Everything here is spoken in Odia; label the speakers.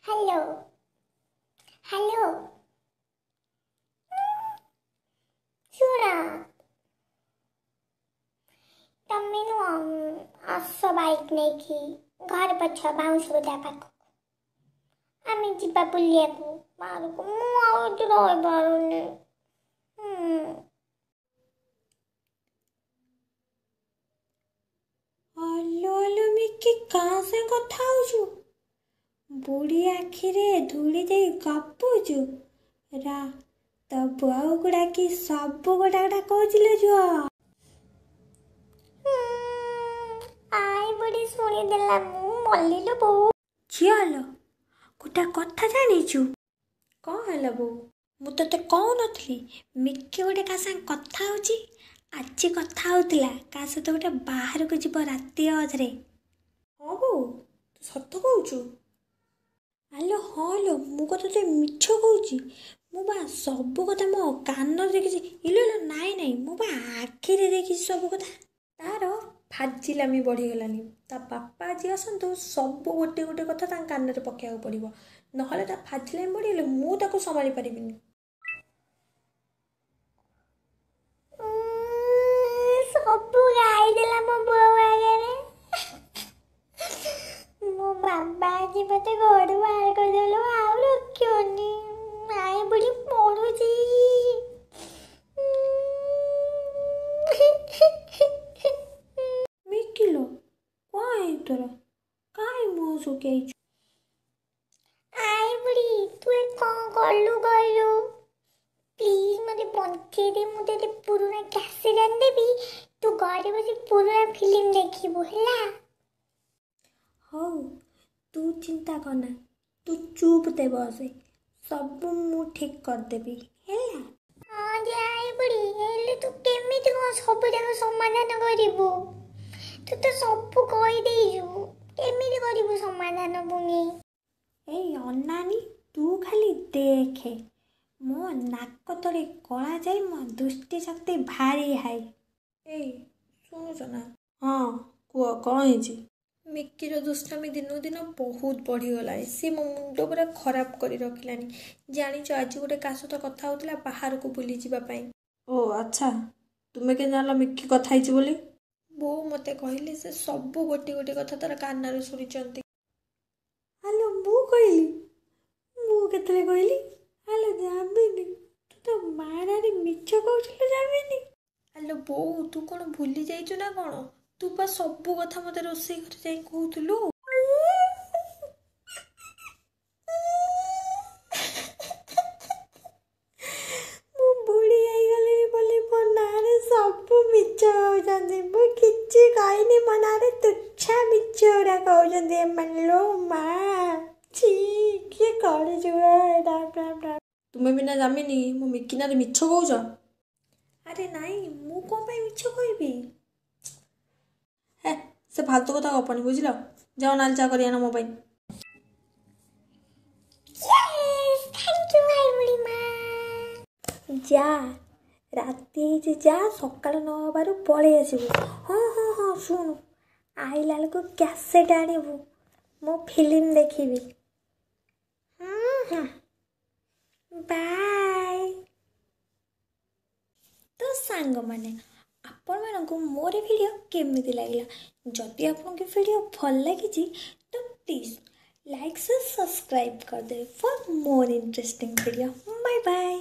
Speaker 1: Hello hello. ଶୁଣ, ତମେ ନୁହଁ ଆସ ବାଇକ୍ ନେଇକି ଘର ପଛ ବାଉଁଶ ବୁଦା ପାଖକୁ, ଆମେ ଯିବା ବୁଲିବାକୁ ବାହାରକୁ। ମୁଁ ଆଉ ଏଠି ରହିପାରୁନି।
Speaker 2: ଆଲୋ ଆଲୋ ମିକି, କାହା ସାଙ୍ଗେ କଥା ହଉଛୁ? ବୁଢ଼ୀ ଆଖିରେ ଧୂଳି ଦେଇ ଗପୁଛୁ ରା, ତୋ ବୋଉକୁ ଡାକି ସବୁ ଗୋଟା ଗୋଟା କହୁଛି ଲୋ ଝିଅ।
Speaker 1: I ବୁଢ଼ୀ ଶୁଣିଦେଲା, ମୁଁ ମଲି ଲୋ ବୋଉ।
Speaker 2: ଝିଅ ଲୋ, ଗୋଟା କଥା ଜାଣିଛୁ? କ'ଣ ହେଲା ବୋଉ? ମୁଁ ତୋତେ କହୁନଥିଲି ମିକି ଗୋଟେ କାହା ସାଙ୍ଗେ କଥା ହେଉଛି? ଆଜି କଥା ହେଉଥିଲା କାହା ସହିତ ଗୋଟେ ବାହାରକୁ ଯିବ ରାତି ଅଧରେ। ହଁ ବୋଉ, ତୁ ସତ କହୁଛୁ? ଆଲୋ ହଁ ଲୋ, ମୁଁ କ'ଣ ତୋତେ ମିଛ କହୁଛି? ମୁଁ ବା ସବୁ କଥା ମୋ କାନରେ ଦେଖିଛି। ଇଲୋ ଇଲୋ, ନାଇଁ ନାଇଁ, ମୁଁ ବା ଆଖିରେ ଦେଖିଛି ସବୁ କଥା। ତାର ଫାଜିଲାମି ବଢ଼ିଗଲାଣି। ତା ବାପା ଆଜି ଆସନ୍ତୁ, ସବୁ ଗୋଟେ ଗୋଟେ କଥା ତାଙ୍କ କାନରେ ପକାଇବାକୁ ପଡ଼ିବ, ନହେଲେ ତା ଫାଜିଲାମି ବଢ଼ିଗଲେ ମୁଁ ତାକୁ ସମ୍ଭାଳି ପାରିବିନି।
Speaker 1: ସବୁ ଗାଇଦେଲା ମୋ ବୋଉ ଆଗରେ। ମୋ ବାବା ଆଜି ମୋତେ ଘରୁ ବାହାର କରିଦେଲେ, ଆଉ ରଖିବନି। I ବୁଢ଼ୀ ପଢୁଛି।
Speaker 2: ମିକିଲୋ, କ'ଣ ହେଇଛି ତୋର? କାଇଁ ମୁହଁ ଶୁଖେଇଛୁ?
Speaker 1: I ବୁଢ଼ୀ, ତୁ ଏ କ'ଣ କଲୁ କହିଲୁ? ପ୍ଲିଜ୍ ମୋତେ ବଞ୍ଚେଇ ଦେ, ମୁଁ ତୋତେ ପୁରୁଣା କ୍ୟାସେଟ୍ ଆଣିଦେବି, ତୁ ଘରେ ବସି ପୁରୁଣା ଫିଲ୍ମ ଦେଖିବୁ ହେଲା।
Speaker 2: ହଉ, ତୁ ଚିନ୍ତା କରନା, ତୁ ଚୁପ୍ ଦେ ବସେ, ସବୁ ମୁଁ ଠିକ୍ କରିଦେବି ହେଲା।
Speaker 1: ହଁ ଯେ I ବୁଢ଼ୀ, ହେଲେ ତୁ କେମିତି କ'ଣ ସବୁ ଯାକ ସମାଧାନ କରିବୁ? ତୁ ତ ସବୁ କହିଦେଇଛୁ, କେମିତି କରିବୁ ସମାଧାନ ପୁଣି?
Speaker 2: ଏଇ ଅନାନି, ତୁ ଖାଲି ଦେଖେ, ମୋ ନାକ ତଳେ କଳା ଯାଇ ମୋ ଦୃଷ୍ଟି ଶକ୍ତି ଭାରି ହାଇ। ଏଇ ଶୁଣୁଛ ନା? ହଁ କୁହ, କ'ଣ ହେଇଛି? ମିକିର ଦୁଷ୍ଟାମି ଦିନକୁ ଦିନ ବହୁତ ବଢ଼ିଗଲାଣି। ସେ ମୋ ମୁଣ୍ଡ ପୁରା ଖରାପ କରି ରଖିଲାଣି। ଜାଣିଛ, ଆଜି ଗୋଟେ କାହା ସହିତ କଥା ହେଉଥିଲା ବାହାରକୁ ବୁଲିଯିବା ପାଇଁ। ଓ ଆଚ୍ଛା, ତୁମେ କେମିତି ଜାଣିଲ ମିକି କଥା ହେଇଛି ବୋଲି? ବୋଉ ମୋତେ କହିଲେ ସେ ସବୁ ଗୋଟି ଗୋଟି କଥା ତାର କାନରେ ଶୁଣିଛନ୍ତି। ଆଲୋ ମୁଁ କହିଲି? ମୁଁ କେତେବେଳେ କହିଲି? ଆଲୋ ଜାମିନି, ତୁ ତ ମା ନାଁରେ ମିଛ କହୁଥିଲୁ ଜାମିନି। ଆଲୋ ବୋଉ, ତୁ କ'ଣ ଭୁଲି ଯାଇଛୁ ନା କ'ଣ? ତୁ ପା ସବୁ କଥା ମୋତେ ରୋଷେଇ ଘରେ ଯାଇ କହୁଥିଲୁ। ମୁଁ ବୁଢ଼ୀ ହେଇଗଲିଣି ବୋଲି ମୋ ନାଁରେ ସବୁ ମିଛ କହୁଛନ୍ତି। ମୁଁ କିଛି କହିନି, ମୋ ନାଁରେ ତୁଚ୍ଛା ମିଛ ଗୁଡ଼ା କହୁଛନ୍ତି ଏମାନେ। ଲୋ ମା, ଛି, କିଏ କରିଛୁ? ତୁମେ ବିନା ଜାମିନି ମୋ ମିକି ନାଁରେ ମିଛ କହୁଛ? ଆରେ ନାଇଁ, ମୁଁ କ'ଣ ପାଇଁ ମିଛ କହିବି? ହେ, ସେ ଫାଲତୁ କଥା ଗପନି ବୁଝିଲ? ଯାଅ ନାଲି ଚା କରି ଆଣ ମୋ ପାଇଁ।
Speaker 1: Thank you I ବୁଢ଼ୀ ମା।
Speaker 2: ଯା, ରାତି ହେଇଛି, ଯା, ସକାଳ ନ ହେବାରୁ ପଳେଇ ଆସିବୁ। ହଁ ହଁ ହଁ, ଶୁଣୁ, ଆଇଲା ବେଳକୁ କ୍ୟାସେଟ୍ ଆଣିବୁ, ମୁଁ ଫିଲ୍ମ ଦେଖିବି। ହଁ, ବାଏ। ତ ସାଙ୍ଗମାନେ, ଆପଣମାନଙ୍କୁ ମୋର ଭିଡ଼ିଓ କେମିତି ଲାଗିଲା? ଯଦି ଆପଣଙ୍କୁ ଭିଡ଼ିଓ ଭଲ ଲାଗିଛି ତ ପ୍ଲିଜ୍ ଲାଇକ୍ ସବସ୍କ୍ରାଇବ୍ କରିଦେବେ for more interesting video. Bye bye.